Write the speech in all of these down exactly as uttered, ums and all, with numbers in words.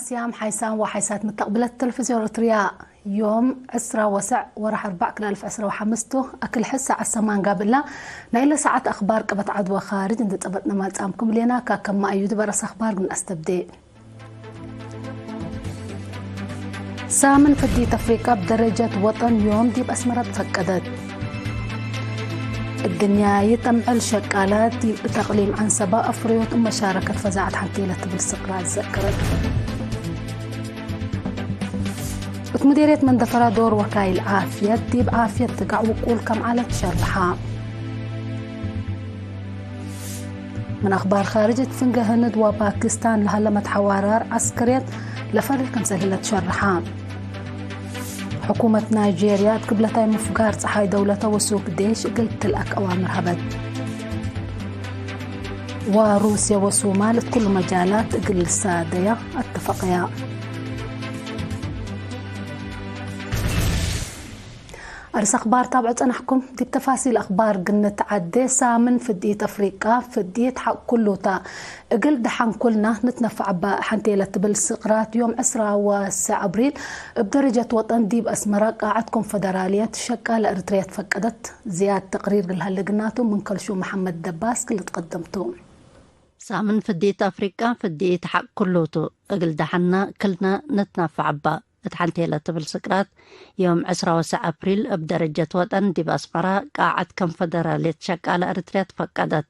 ሲያም ሓይሳም ወሓይሳት ምተቅብለት ተለፍዝዮን ኤረትርያ፣ ዮም ዕስራ ወሰዕ ወርሕ አርባዕ ክልኤ አልፍ ዕስራ ወሐምስ ቱ። አክል ሕድ ሰዓት ሰማን ጋብእላ። ናይለ ሰዓት አክባር ቀበት ዐድ ወካርጅ እንዴ ጸበጥነ ማጽአምኩም ሌና። ካከማ አዩ ዲብ አርእስ አክባር ምን አስተብዴ። ሳምን ፍድይት አፍሪቃ እብ ደረጀት ወጠን ዮም ዲብ አስመረ ትፈቀደት። እድንያይት አምዕል ሸቃላት ዲብ እት አቅሊም ዐንሰበ አፍርዮት እብ መሻረከት ፈዛዐት ሐንቴ ለትብል ስቅራት ዘክረት። እት ሙዲርየት መንደፈራ ዶር ወካይል ዓፍየት ዲብ ዓፍየት ትጋዕ ውቁል ከም ዐለ ትሸርሐ። ምን አክባር ካርጅ፣ እት ፍንጌ ህንድ ወፓኪስታን ለሀለ መትሐዋራር ዐስከርየት ለፈርህ ክምሰል ህለ ትሸርሐ። ሕኩመት ናይጄርያ እት ግብለታይ ምፍጋር ጸሓይ ደውለተ ወሱክ ዴሽ እግል ትልአክ አዋምር ሀበት። ወሩስየ ወሱማል እት ኩሉ መጃላት እግል ልሳደያ አተፈቀያ። አርእስ አክባር ታብዑ ጸናሕኩም። ዲብ ተፋሲል አክባር ግንትዓዴ። ሳምን ፍድኢት አፍሪቃ፣ ፍድኢት ሐቅ ኩሉ ተ። እግል ደሐን ኩልና ንትነፈዕ እበ ሐንቴ ለትብል ስቅራት፣ ዮም ዕስራ ወሰዕ አብሪል እብ ደረጀት ወጠን ዲብ አስመረ ቃዐት ኮንፈደራልየት ሸቃለ ኤረትርየ ትፈቀደት። ዝያድ ተቅሪር እግል ሀለ ግናቱ፣ ምን ከልሹ መሐመድ ደባስ ክል ልትቀደም ቱ። ሳምን ፍድኢት አፍሪቃ፣ ፍድኢት ሐቅ ኩሉ ቱ። እግል ደሐና ክልና ንትነፈዕ እበ። እት ሐንቴ ለትብል ስቅራት፣ ዮም ዕስራ ወሰዕ አፕሪል እብ ደረጀት ወጠን ዲብ አስመራ ቃዐት ኮንፈደራልየት ሸቃለ ኤረትርየ ትፈቀደት።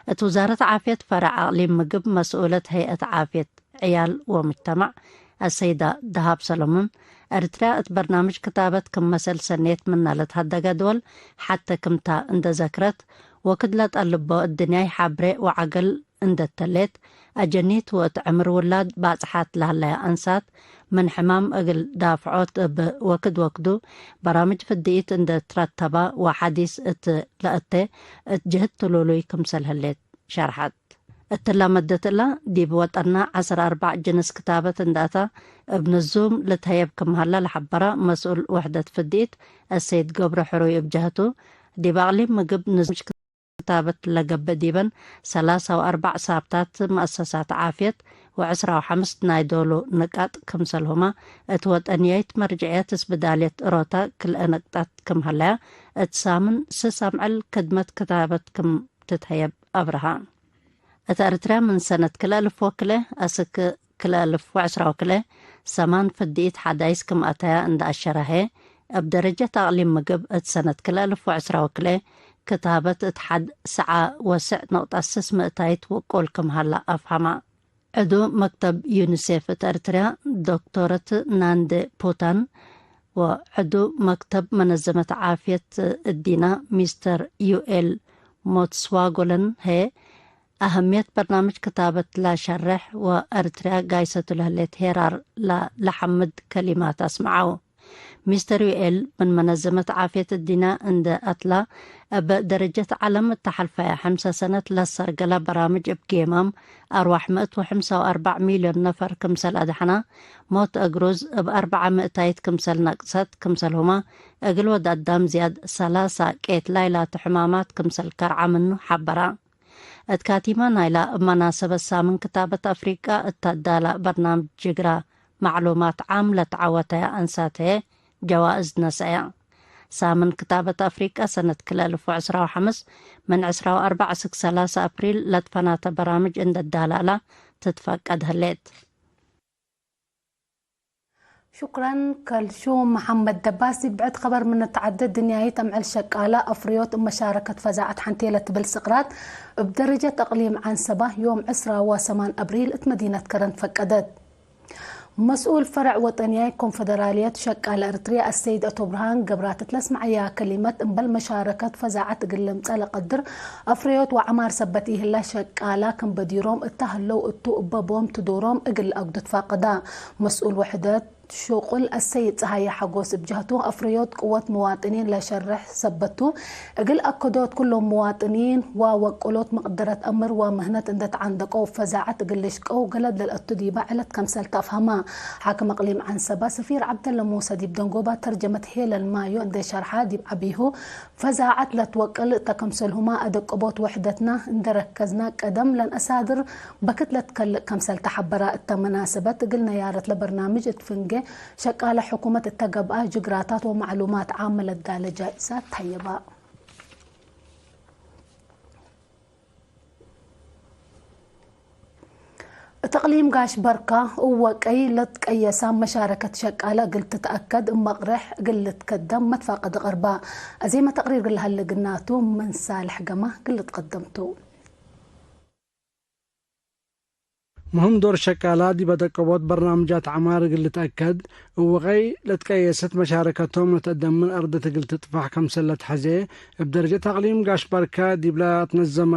እት ውዛረት ዓፍየት ፈረዕ አቅሊም ምግብ መስኡለት ሀይአት ዓፍየት ዕያል ወሙጅተማዕ አሰይዳ ደሃብ ሰለሙን፣ ኤረትርያ እት በርናምጅ ክታበት ክም መሰል ሰኔት ምነ ለትሀደገ ድወል ሐቴ ክምታ እንዴ ዘክረት፣ ወክድ ለጠልቦ እድንያይ ሐብሬ ወዐገል እንዴ ተሌት፣ አጀኒት ወእት ዕምር ውላድ ባጽሓት ለሀለያ አንሳት ምን ሕማም እግል ዳፍዖት እብ ወክድ ወክዱ በራምጅ ፍድኢት እንዴ ትረተባ ወሐዲስ እት ለአቴ እት ጅህድ ትሉሉይ ክምሰል ህሌት ሸርሐት። እትላ መደት እላ ዲብ ወጠና ዐስር አርበዕ ጅንስ ክታበት እንዴ አታ እብ ንዙም ልትሀየብ ክም ሀላ ለሐበረ መስኡል ውሕደት ፍድኢት አሰይድ ገብሩ ሕሩይ እብ ጀህቱ፣ ዲብ አቅሊም ምግብ ንዙም ክታበት ለገብእ ዲበን ሰላሳ ወአርበዕ ሳብታት መአሰሳት ዓፍየት ወዕስራ ወሐምስ ናይ ዶሉ ንቃጥ ክምሰልሁመ፣ እት ወጠንያይት መርጀዕየት እስብዳልየት እሮታ ክልኤ ንቅጣት ክም ሀለያ፣ እት ሳምን ስስ አምዕል ክድመት ክታበት ክም ትትሀየብ አብርሀ። እት ኤረትርያ ምን ሰነት ክልኤ አልፍ ወክልኤ አስክ ክልኤ አልፍ ወዕስራ ወክልኤ ሰማን ፍድኢት ሐዳይስ ክም አተያ እንዴ አሸረሐ፣ እብ ደረጀት አቅሊም ምግብ እት ሰነት ክልኤ አልፍ ወዕስራ ወክልኤ ክታበት እት ሐድ ሰዓ ወስዕ ንቅጠት ስስ ምእታይት ውቁል ክም ሀላ አፍሀመ። ዕዱ መክተብ ዩኒሴፍ እት ኤረትርያ ዶክቶረት ናንዴ ፑታን ወዕዱ መክተብ መነዘመት ዓፍየት እዲና ሚስተር ዩኤል ሞትስዋጎለን ህዬ፣ አህምየት በርናምጅ ክታበት ለሸሬሕ ወኤረትርያ ጋይሰቱ ለህሌት ሄራር ለሐምድ ከሊማት አስመዐው። ሚስተር ዩኤል፣ ምን መነዘመት ዓፍየት እዲና እንዴ አትላ፣ እብ ደረጀት ዐለም እተ ሐልፈየ ሐምሰ ሰነት ለሰርገለ በራምጅ እብ ጌማም አርዋሕ ምእት ወሐምሳ ወአርበዕ ሚልዮን ነፈር ክምሰል አድሐና፣ ሞት እግሩዝ እብ አርበዓ ምእታይት ክምሰል ነቅሰት፣ ክምሰልሁመ እግል ወድ አዳም ዝያድ ሰላሳ ቄትላይ ላቱ ሕማማት ክምሰል ከርዐ ምኑ ሐበራ። እት ካቲመ ናይላ እብ መናሰበት ሳምን ክታበት አፍሪቃ እት ተዳላ በርናምጅ ጅግራ መዕሉማት ዓም ለተዐወተየ አንሳት ህዬ ጀዋእዝ ነሰአየ። ሳምን ክታበት አፍሪቃ ሰነት ክልኤ አልፍ ወዕስራ ወሐምስ ምን ዕስራ ወአርበዕ እስክ ሰላሳ አፕሪል ለትፈናተ በራምጅ እንዴ ዳላላ ትትፈቀድ ህሌት። ሹክረን ከልሹም መሐመድ ደባስ። ዲብ ብዕድ ከበር ምን ነትዐደ፣ ድንያይት አምዕል ሸቃለ አፍርዮት እብ መሻረከት ፈዛዐት ሐንቴ ለትብል ስቅራት እብ ደረጀት እቅሊም ዐንሰበ ዮም ዕስራ ወሰማን አብሪል እት መዲነት ከረን ፈቀደት። መስኡል ፈረዕ ወጠንያይ ኮንፈደራልየት ሸቃለ ኤረትርየ አሰይድ አቶብርሃን ገብራት እት ለስመዐያ ከሊመት፣ እምበል መሻረከት ፈዛዐት እግል ልምጸእ ለቀድር አፍርዮት ወዐማር ሰበት ኢህላ፣ ሸቃላ ክም በዲሮም እተ ህለው እቱ እበ ቦም ትዶሮም እግል ለአግዱ ትፋቀዳ። መስኡል ውሕደት ሹቁል አሰይድ ጸሃየ ሐጎስ እብ ጀህቱ፣ አፍርዮት ቅወት ምዋጥኒን ለሸርሕ ሰበት ቱ፣ እግል አከዶት ኩሎም ምዋጥኒን ወወቅሎት መቅደረት አምር ወምህነት እንዴ ተዓንደቀው ፈዛዐት እግል ልሽቀው ገለድ ለልአቱ ዲበ ዐለት ከምሰል ተአፍሀመ። ሓክም እቅሊም ዐንሰበ ሰፊር ዐብደለ ሙሰ ዲብ ደንጎባ ተርጀመት ሄለን ማዮ እንዴ ሸርሐ፣ ዲብ ዐቢሁ ፈዛዐት ለትወቅል እተ ከምሰልሁመ አደቀቦት ወሕደትና እንዴ ረከዝነ ቀደም ለነአሳድር በክት ለትከልእ ከምሰል ተሐበረ። እተ መናሰበት እግል ነያረት ለበርናምጅ እት ፍንጌ ሸቃለ ሕኩመት እተ ገብአ ጅግራታት ወመዕሉማት ዓም ለዳለ ጃኢዛት ተሀየበ። እት እቅሊም ጋሽ በርካ እወ ቀይ ለትቀየሰ መሻረከት ሸቃለ እግል ትትአከድ እብ መቅርሕ እግል ልትከደም መትፋቀድ ቀርበ። አዜመ ተቅሪር እግል ለሀለ ግናቱ ምን ሳልሕ ገማ እግል ልትቀደም ቱ። ምህም ዶር ሸቃላ ዲብ አደቀቦት በርናምጃት ዐማር እግል ልትአከድ፣ እወ ቀይ ለትቀየሰት መሻረከቶም ለትአደምን አርደት እግል ትጥፋሕ ከምሰል ለትሐዜ፣ እብ ደረጀት አቅሊም ጋሽ በርካ ዲብለ አትነዘመ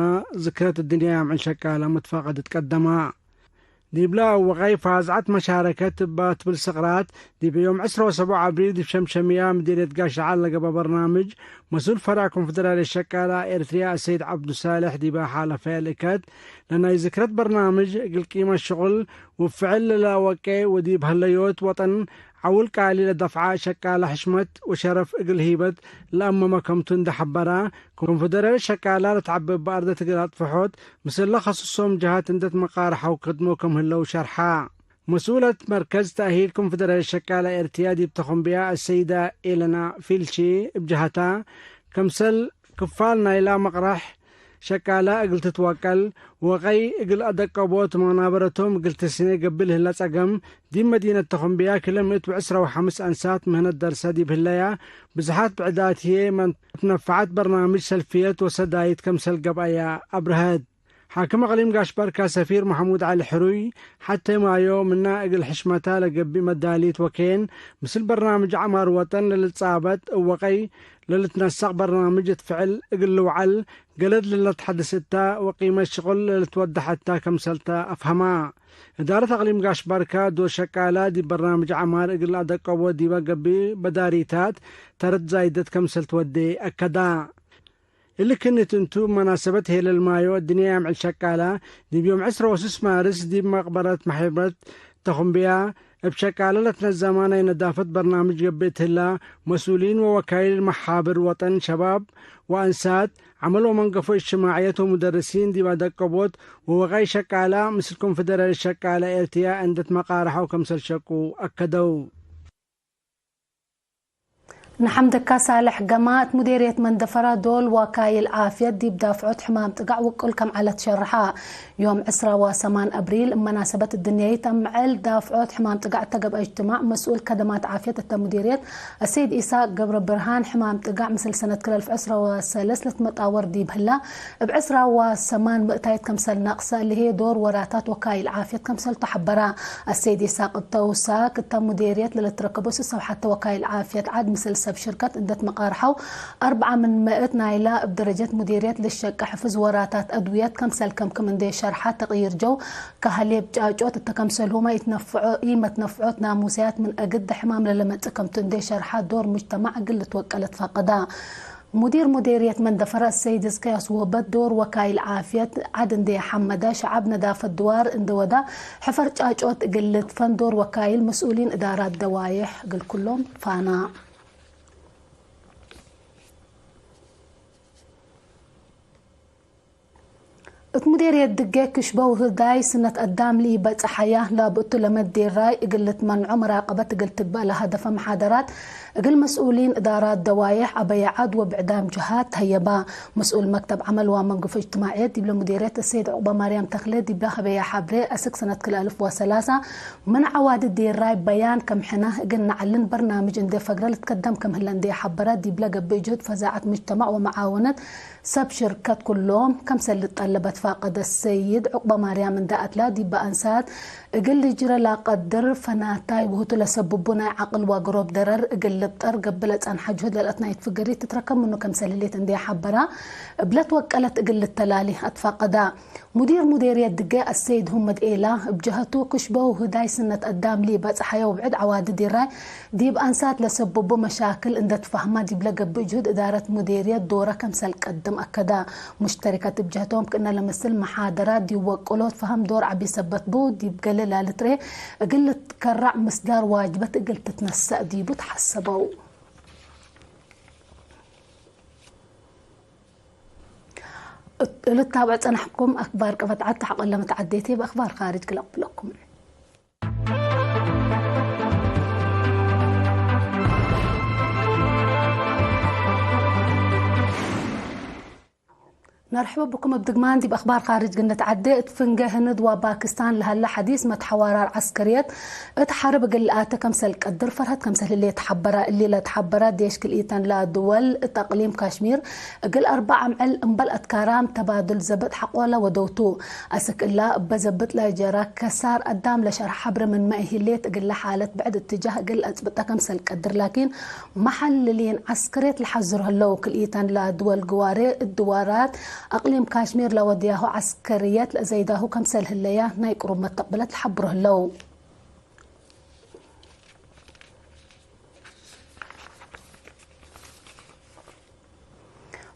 ዝክረት እድንያይ አምዕል ሸቃላ መትፋቀድ ትቀደመ። ዲብለ እወ ቀይ ፋዝዐት መሻረከት እባ ትብል ስቅራት፣ ዲብ ዮም ዕስራ ወሰቡዕ አብሪል ዲብ ሸምሸምያ ምዴርየት ጋሽ ዐል ለገብአ በርናምጅ፣ መስኡል ፈረዕ ኮንፈደራልየት ሸቃላ ኤረትርያ አሰይድ ዐብዱሳልሕ ዲበ ሓለፈ ልእከት፣ ለናይ ዝክረት በርናምጅ እግል ቂመት ሽቁል ወፍዕል ለለአወቄ ወዲብ ሀለዮት ወጠን ዐውል ቃሊ ለደፍዐ ሸቃለ ሕሽመት ወሸረፍ እግል ሂበት ለአመመ ከምቱ እንዴ ሐበረ፣ ኮንፈደራልየት ሸቃላ ለትዐበ እበ አርደት እግል አጥፈሖት፣ ምስለ ከሱሶም ጀሃት እንዴ ትመቃርሐው ከድሞ ክም ህለው ሸርሐ። መስኡለት መርከዝ ተእሂል ኮንፈደራልየት ሸቃለ ኤረትርያ ዲብ ተኮምብያ አሰይደ ኤለና ፊልቺ እብ ጀሀታ፣ ከምሰል ክፋል ናይላ መቅረሕ ሸቃለ እግል ትትወቀል ወቀይ እግል አደቀቦት መናበረቶም እግል ትስኔ ገብእ ለህለ ጸገም፣ ዲብ መዲነት ተኮምብያ ክለ ምእት ወዕስራ ወሐምስ አንሳት ምህነት ደርሰ ዲብ ህለያ፣ ብዝሓት ብዕዳት ህዬ መትነፈዐት በርናምጅ ሰልፍየት ወሰዳይት ከምሰል ገብአያ አብርሀት። ሓክም እቅሊም ጋሽ በርካ ሰፊር መሐሙድ ዐሊ ሕሩይ፣ ሐቴ ማዮ ምና እግል ሕሽመታ ለገብእ መዳሊት ወኬን፣ ምስል በርናምጅ ዐማር ወጠን ለልትጻበጥ እወ ቀይ ለልትነሰቅ በርናምጅ እት ፍዕል እግል ልውዐል፣ ገለድ ለለትሐድስ እታ ወቂመት ሽቁል ለልትወደሕ እታ ከምሰልተ አፍሀማ። እዳረት አቅሊም ጋሽ በርካ ዶር ሸቃላ ዲብ በርናምጅ ዐማር እግል አደቀቦ ዲበ ገብእ በዳሪታት ተረት ዛይደት ከምሰል ትወዴ አከዳ። እሊ ክንት እንቱ፣ መናሰበት ሄለል ማዮ እድንያይ አምዕል ሸቃላ፣ ዲብ ዮም ዕስራ ወስስ ማርስ ዲብ መቅበረት መሕብረት ተኹምብያ፣ እብ ሸቃለ ለትነዘማ ናይ ነዳፈት በርናምጅ ገብእ እት ህላ፣ መስኡሊን ወወካይል መሓብር ወጠን ሸባብ ወአንሳት፣ ዐመል ወመንገፎ እጅትማዕየት ወሙደርሲን ዲብ አደቀቦት ወወቀይ ሸቃላ፣ ምስል ኮንፈደራልየት ሸቃለ ኤረትርያ እንዴ ትመቃርሐው ከምሰል ሸቁ አከደው። ነሐምድካ ሳልሕ ገማ እት ሙዴርየት መንደፈራ ዶል ወካይል ዓፍየት ዲብ ዳፍዖት ሕማም ጥጋዕ ውቁል ከም ዐለት ሸርሐ። ዮም ዕስራ ወሰማን አብሪል እብ መናሰበት እድንያይት አምዕል ዳፍዖት ሕማም ጥጋዕ እተ ገብአ እጅትማዕ መስኡል ከደማት ዓፍየት እተ ሙዴርየት አሰይድ ኢሳቅ ገብረብርሃን፣ ሕማም ጥጋዕ ምስል ሰነትክለ አልፍ ዕስራ ወሰለስ ለትመጣወር ዲብ ህላ፣ እብ ዕስራ ወሰማን ምእታይት ከምሰል ነቅሰ፣ ለህዬ ዶር ወራታት ወካይል ዓፍየት ከምሰልቱ ሐበረ። አሰይድ ኢሳቅ እብ ተውሳክ እተ ሙዴርየት ለልትረከቦ ስሰው ሐተ ወካይል ዓፍየት ዐድ ምስል ሰብ ሽርከት እንዴ ትመቃርሐው፣ አርበዓ ምን ምእት ናይላ እብ ደረጀት ሙዴርየት ልሸቀ ሕፍዝ ወራታት አድውየት ከምሰል ከምክም እንዴ ሸርሐ፣ ተቅይር ጀው፣ ከሀሌብ ጫጮት እተ ከምሰልሁመ ኢትነፍዖ ኢመትነፍዖት ናሙስያት ምን አግድ ሕማም ለለመጽእ ከምቱ እንዴ ሸርሐ፣ ዶር ሙጅተማዕ እግል ልትወቀል ትፈቅዳ። ሙዲር ሙዴርየት መንደፈረ አሰይድ እስክያስ ውህበት ዶር ወካይል ዓፍየት ዐድ እንዴ ሐመደ፣ ሸዐብ ነዳፈት ድዋር እንዴ ወዳ፣ ሕፈር ጫጮት እግል ልድፈን ዶር ወካይል መስኡሊን እዳራት ደዋዬሕ እግል ኩሎም ፋና። እት ሙዴርየት ድጌ ክሽበው ህዳይ ስነት አዳም ለኢበጽሐያ ላብእቱ ለመዴራይ እግል ልትመንዖ መራቀበት እግል ትግበእ ለሀደፈ መሓደራት እግል መስኡሊን እዳራት ደዋዬሕ አበየ ዐድ ወብዕዳም ጀሃት ተሀየባ። መስኡል መክተብ ዐመል ወመንገፎ እጅትማዕየት ዲብለ ሙዴርየት አሰይድ ዑቅበማርያም ተክሌ ዲብለ ሀበየ ሐብሬ፣ አስክ ሰነት ክልኤ አልፍ ወሰላሳ ምን ዐዋዲ ዴራይ በያን ከም ሕነ እግል ነዐልን በርናምጅ እንዴ ፈግረ ልትከደም ከም ህለ እንዴ ሐበረ፣ ዲብለ ገብእ ጅሁድ ፈዛዐት ሙጅተማዕ ወመዓወነት ሰብ ሽርከት ኩሎም ከምሰል ልትጠለበት ላቀደ ሰይድ ዑቅበማርያም እንዳ አትላ፣ ዲብ አንሳት እግል ልጅረ ላቀድር ፈናታይ ውህቱ ለሰብቡ ናይ ዐቅል ወአገሮብ ደረር እግል ልብጠር ገብእ ለጸንሐ ጅሁድ ለልአትናይት ፍገሪት ትትረከብ ምኑ ከምሰል ህሌት እንዴ ሐበራ፣ እብለት ወቀለት እግል ልተላሊ አትፋቀዳ። ሙዲር ሙዴርየት ድጌ አሰይድ ሁመድ ኤላ እብ ጀሀቱ፣ ክሽበው ህዳይ ስነት አዳም ሊበጽሐየ ወብዕድ ዐዋዲ ዲራይ ዲብ አንሳት ለሰብቡ መሻክል እንደ ትፋህማ ዲብለ ገብእ ጅሁድ እዳረት ሙዴርየት ዶረ ከምሰል ቀድም አከዳ። ሙሽተሪከት እብ ጀህቶም ክእነ ለመስል መሓደራት ዲብ ወቅሎት ፈሀም ዶር ዐቢ ሰበት ቡ፣ ዲብ ገሌ ላልትርኤ እግል ልትከራዕ ምስዳር ዋጅበት እግል ትትነሰእ ዲቡ ተሐሰበው። እት-፣ እሉ ታብዕ ጸናሕኩም አክባር ቀበት ዐድ ተሐቆለ መትዓዴቴ በአክባር ካርጅ ክል አቅብለኩም። ነርሕበ ብኩም እብ ድግማን ዲብ አክባር ካርጅ ግንት ዐዴ። እት ፍንጌ ህንድ ወፓኪስታን ለሀለ ሐዲስ መትሐዋራር ዐስከርየት እት ሐርብ እግል ለአተ ከምሰል ቀድር ፈርሀት ከምሰል ህሌት ተሐበረ። እሊ ለተሐበረ ዴሽ ክልኢተን ለድወል እት አቅሊም ካሽሚር እግል አርበዕ አምዕል እምበል አትካራም ተባዱል ዘብጥ ሐቆለ ወደውቱ። አስክ እላ እበ ዘብጥ ለጀረ ከሳር አዳም ለሸርሕ ሐብረ ምንመ ኢህሌት እግለ ሓለት ብዕድ እትጃህ እግል አጽብጠ ከምሰል ቀድር ላኪን መሐልሊን ዐስከርየት ለሐዝሩ ህለው። ክልኢተን ለድወል ግዋሬ እት ድዋራት አቅሊም ካሽሚር ለወድያሁ ዐስከርየት ለአዘይዳሁ ከምሰል ህለያ ናይ ቅሩብ መተቅብለት ለሐብሩ ህለው።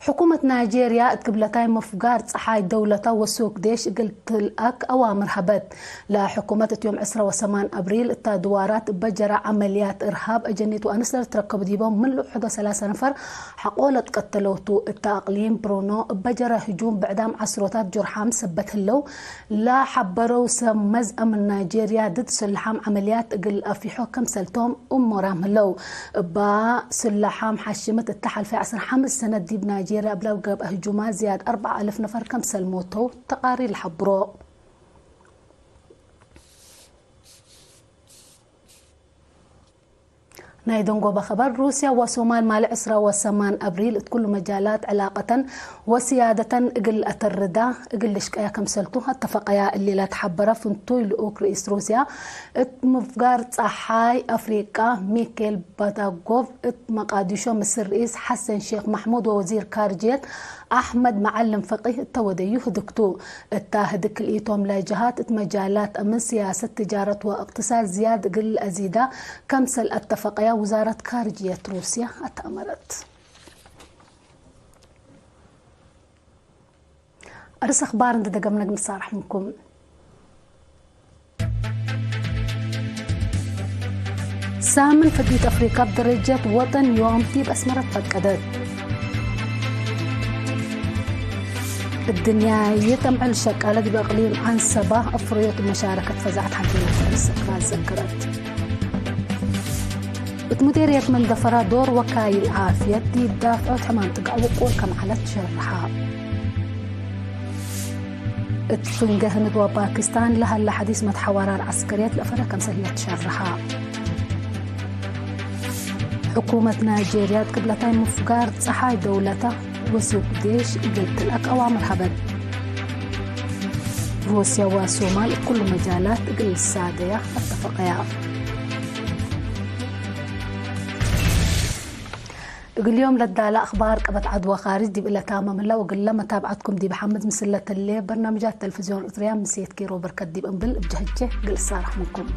ሕኩመት ናይጄርያ እት ክብለታይ ምፍጋር ጸሓይ ደውለታ ወሱክ ዴሽ እግል ትልአክ አዋምር ሀበት። ለሕኩመት እት ዮም ዕስራ ወሰማን አብሪል እተ ድዋራት እበ ጀረ ዐመልያት እርሃብ አጀኒት ወአንስ ለልትረከቡ ዲቦም ምን ልውሕዶ ሰላሰ ነፈር ሐቆ ለትቀተለው ቱ። እተ አቅሊም ብሩኖ እበ ጀረ ህጁም ብዕዳም ዐስሮታት ጆርሓም ሰበት ህለው። ለሐበረው ሰብ መዝ አምን ናይጄርያ ድድ ስልሓም ዐመልያት እግል አፊሖ ከምሰልቶም እሞራም ህለው። እባ ስላሓም ሐሽምት እተ ሐልፈ ዐስር ሐምስ ሰነት ዲብ ናይጄርያ እብ ለገብአ ህጁማት ዝያድ አርበዕ አልፍ ነፈር ከምሰል ሞተው ተቃሪር ለሐብሮ። ናይ ደንጎበ ኸበር፣ ሩስያ ወሶማል ማል ዕስራ ወሰማን አብሪል እት ኩሉ መጃላት ዕላቀተን ወስያደተን እግል አተርዳ እግል ልሽቀያ ከምሰልቱ አተፈቀያ። እሊ ለተሐበረ ፍንቱይ ልኡክ ርኢስ ሩስያ እት ምፍጋር ጸሓይ አፍሪቃ ሚኬል ባታጎቭ እት መቃዲሾ ምስል ርኢስ ሐሰን ሼክ መሕሙድ ወወዚር ካርጅየት አሕመድ መዐልም ፈቂህ እተ ወደዩ ህድግቱ። እታ ህድግ ክልኢቶም ለጀሃት እት መጃላት አምን፣ ስያሰት፣ ትጃረት ወእቅትሳድ ዝያድ እግል ለአዚዳ ከምሰል አተፈቀያ ውዛረት ካርጅየት ሩስያ አተአመረት። አርስ አክባር እንዴ ደገምነ እግል ንሳረሕ ምንኩም። ሳምን ፍዲት አፍሪቃ እብ ደረጀት ወጠን ዮም ዲብ አስመረት ፈቀደት። እድንያይት አምዕል ሸቃለ ዲብ አቅሊም ዐንሰባ አፍረዮት መሻረከት ፈዛዐት ሐንቴ ነፈር ሰክራት ዘክረት። እት ሙዴርየት መንደፈራ ዶር ወካይል ዓፍየት ዲብ ዳፍዖት ሕማም ጥግዕ ውቁል ከም ዐለት ሸርሐ። እት ፍንገ ህንድ ወፓኪስታን ለሀለ ሐዲስ መትሐዋራር ዐስከርየት ለአፈረ ከምሰል ህለ ትሸርሐ። ሕኩመት ናይጄርያ እት ቅብለታይ ምፍጋር ጸሓይ ደውለተ ወሱክ ዴሽ እግል ትልአክ አዋምር ሀበት። ሩስያ ወሶማል እት ኩሉ መጃላት እግል ልሳደያ አተፈቀያ። እግል ዮም ለዳለ አክባር ቀበት ዐድ ወካርጅ ዲብ እለ ታመም ህለ፣ ወእግለ መታብዐትኩም ዲብ ሐምድ ምስል ለተሌ በርናምጃት ተልፍዝዮን ኤረትርያ ምሴት ኬሮ በርከት ዲብ እንብል እብ ጀህቼ እግል እሳረሕ ምንኩም።